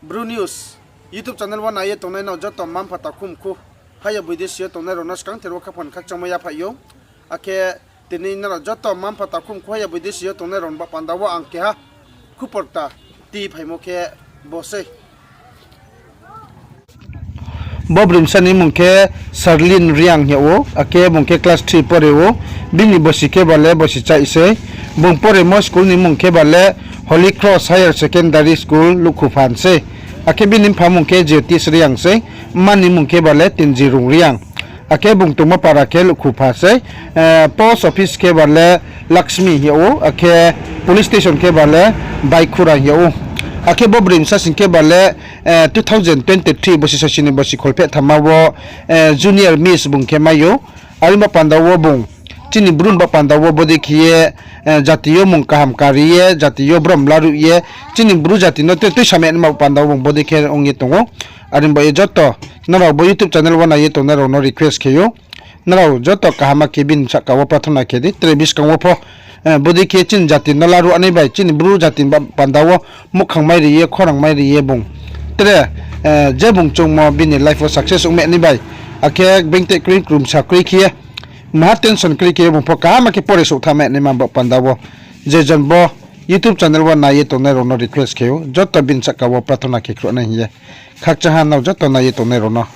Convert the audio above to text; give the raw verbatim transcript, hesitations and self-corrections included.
Bru News YouTube channel wo nai ye tongnai nrao joto mma-mpha takhu mkhu, haya boidesi yo tongnai rao no skangther wo khaphang khakchangmo yaphaih ou. Akhe tini nrao joto mma-mpha takhu mkhu haya boidesi yo tongnai rao ni baoh panda wo ang keha khupor kta ti phaimo khe bo sei. Bo broimsa ni mmung khe Sarlin Reang hing yag ou, akhe bung khe class three pore ou. Bini bosi khe ba le bosi chaih sei. Bung poremo school ni mmung khe ba le Holy Cross Higher Secondary School, Lukhuphan sei. Akhe bini mpha mmung khe Jyotish Reang sei. Mma ni mmung khe ba le Tinjirung Reang. Akhe bung tongmo para khe Lukhupha sei. Post office khe ba le Lakshmi hing yag ou, akhe police station khe ba le Baikhura hing yag ou. Akhe bo broimsa sing khe ba le two thousand twenty three bosi sasi ni bosi kholpheh thamma wo junior miss bung khe mai ou. Are ni baoh panda wo bung chini Bru ni baoh panda wo bodei khe ye jati yo mung kaham kari ye, jati yo brom laruh ye, chini Bru jati no tre tuisa mai naima panda wo bung bodei khe ong ye tong ou. Are ni baoh ye joto nrao bo YouTube channel wo nai ye tongnai rao no request khe ou. Nrao joto kaham khe bini sahka wo prathona khe di, tre buskang wo pho bodei khe chini jati no laruh nai bai, chini Bru jati ni ba-, panda wo muhkhang mai ri ye, khorang mai ri ye bung tre, je bung choungmo bini life wo success ong mai nai bai, akhe bengteh kroi krumsa kroi khe ye, maha tension kroi khe ye bung pho kaham khe pore souhtha mai naima baoh panda wo, je jon bo YouTube channel wo nai ye tongnai rao no request khe ou, joto bini sahka wo prathona khe khruh nai hing ye. Khakchang ha nrao joto nai ye tongnai rao no.